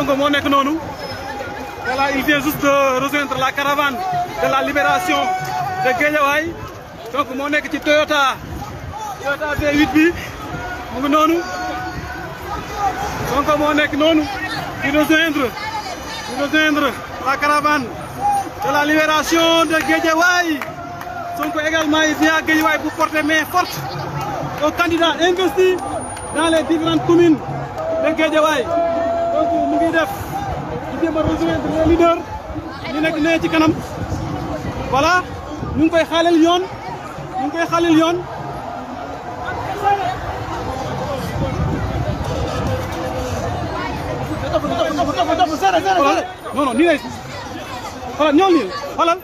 Sonko moo nekk noonu. Voilà, il vient juste de rejoindre la caravane de la libération de Guédiawaye. Donc moo nekk ci Toyota V8 bi mu ngi noonu. Sonko moo nekk noonu di rejoindre la caravane de la libération de Guédiawaye. Sonko également il vient à Guédiawaye pour porter main forte aux candidats investis dans les différentes communes de Guédiawaye. Donc mu ngi def di jéem a rejoindre les leaders ñu nekk nee ci kanam. Voilà ñu ngi koy xaalal yoon non non nii lay xoolal ñëw nii xoolal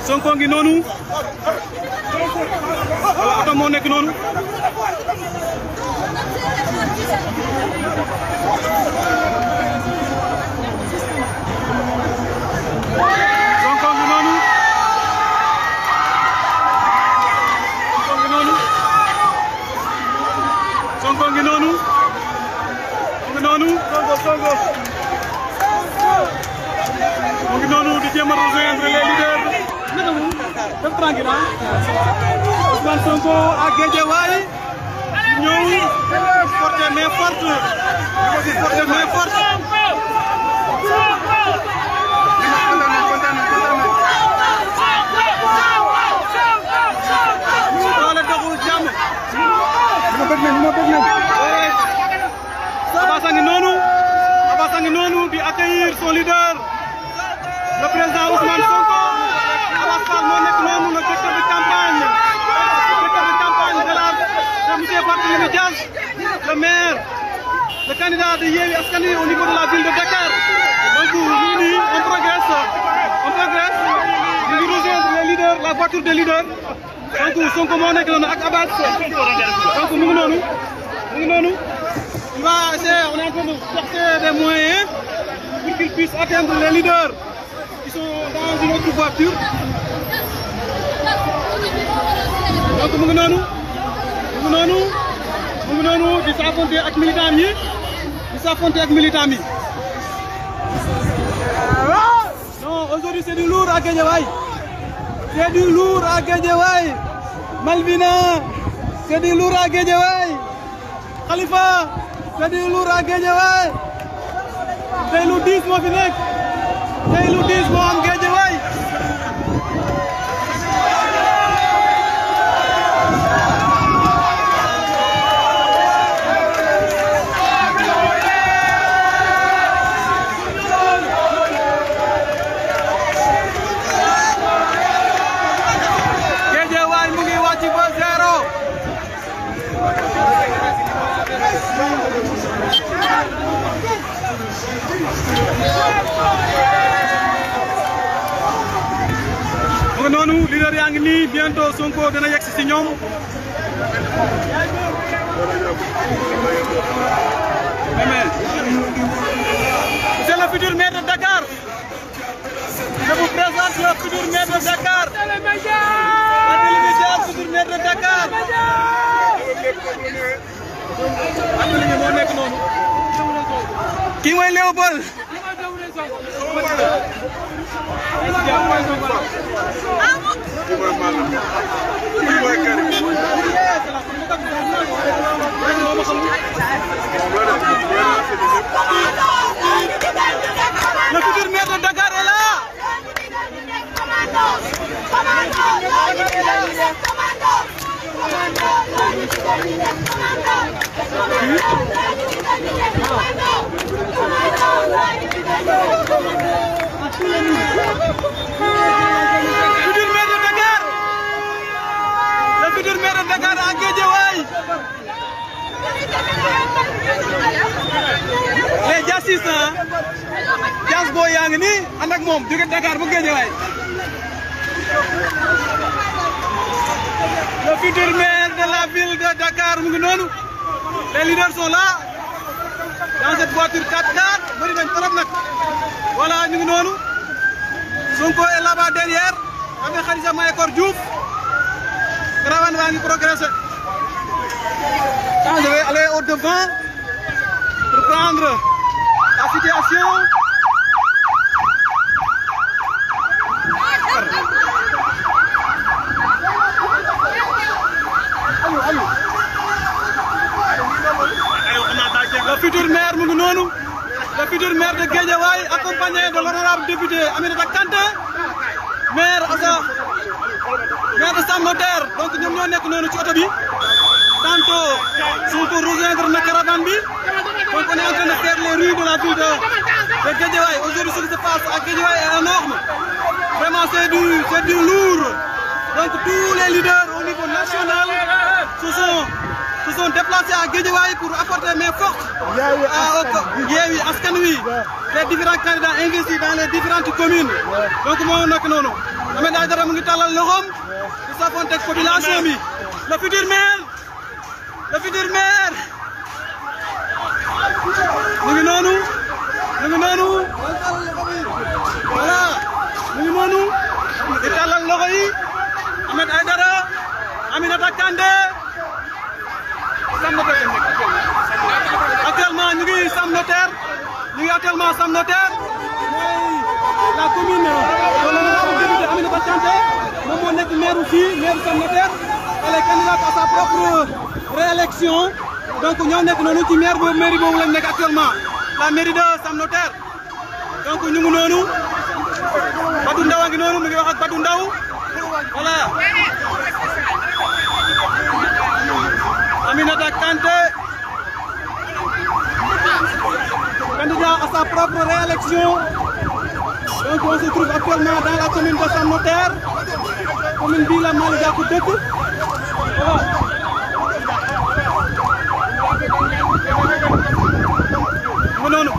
Sonko ngi noonu voilà oto moo nekk noonu Sonko ngi noonu Sonko ngi noonu mu ngi noonu di jéem a rejoindre les leaders. Naka mu def tranquille ah. Ousmane Sonko ak Guédiawaye ñëw porter main forte. Doole doxu jàmm. Abass a ngi noonu di accueillir son leader. Le président Ousmane Sonko, Abass Fall moo nekk noonu le directeur de campagne de monsieur Barthélémy Dias, le maire, le candidat de Yewwi Askan Wi au niveau de la ville de Dakar. Donc on progresse, ñu ngi rejoindre les leaders, la voiture des leaders. Donc Sonko moo nekk noonu ak Abass. Donc mu ngi noonu. On va essayer, on est en train de chercher des moyens pour qu'ils puissent atteindre les leaders. Ils sont dans une autre voiture. Donc mu ngi noonu di s'affronter ak militants yi. Non, aujourd'hui c'est du lourd à Guédiawaye. Malvina, c'est du lourd à Guédiawaye. Khalifa, c'est du lourd à Guédiawaye. Tey lu diis moo fi nekk. Tey lu diis moo am Guédiawaye. Guédiawaye mu ngi wàcc ba zéro. mu ngi noonu leader yaa ngi nii bientôt Sonko dana yegg si ñoom. C'est le futur maire de Dakar. Je vous présente le futur maire de Dakar. La télévision futur maire de Dakar. moo nekk noonu. kii mooy Léopold. Le futur maire de Dakar est là. Le futur maire de Dakar à Guédiawaye. Les jassistes ah jas boo yaa ngi nii ànd ak moom jóge Dakar ba Guédiawaye. Le futur maire de la ville de Dakar mu ngi noonu. Les leaders sont là dans cette voiture 4x4 bëri nañ trop nag. Voilà ñu ngi noonu. Sonko est là-bas derrière avec Khadija Mahécor Diouf. Caravane va progresser. Je vais aller au devant comprendre la situation. Le futur maire mu ngi noonu, le futur maire de Guédiawaye accompagné de l'honorable député Aminata Kanté, maire de Sam Notaire. Donc ñoom ñoo nekk noonu ci oto bi. Tantôt Sonko rejoindre na caravane bi. Donc on est en train de faire les rues de la ville de Guédiawaye. Aujourd'hui ce qui se passe à Guédiawaye est énorme. Vraiment c'est du lourd. Donc tous les leaders au niveau national se sont déplacés à Guédiawaye pour apporter main forte à Yewwi askan wi, les différents candidats investis dans les différentes communes. Donc moo nekk noonu. Ahmed Aïdara mu ngi tàllal loxoom di s'affronter ak population bi. Le futur maire mu ngi noonu voilà mu ngi noonu di tàllal loxo yi. Ahmed Aïdara, Aminata Kanté, Sam Notaire actuellement ñu ngi Sam Notaire, mooy la commune de l'honorable député Aminata Kanté. Moom moo nekk maire fii, maire Sam Notaire. Elle est candidate à sa propre réélection. Donc ñoo nekk noonu ci mairie boobu lañ nekk actuellement, la mairie de Sam Notaire. Donc ñu ngi noonu, Badou Ndaw a ngi noonu mu ngi wax ak Badou Ndaw. Voilà. Aminata Kanté, candidat à sa propre réélection. Donc on se trouve actuellement dans la commune de Sam Notaire, commune bi la Malick ku dëkk. Voilà. Mu noonu.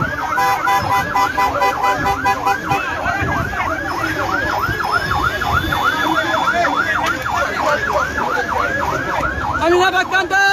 Aminata Kanté.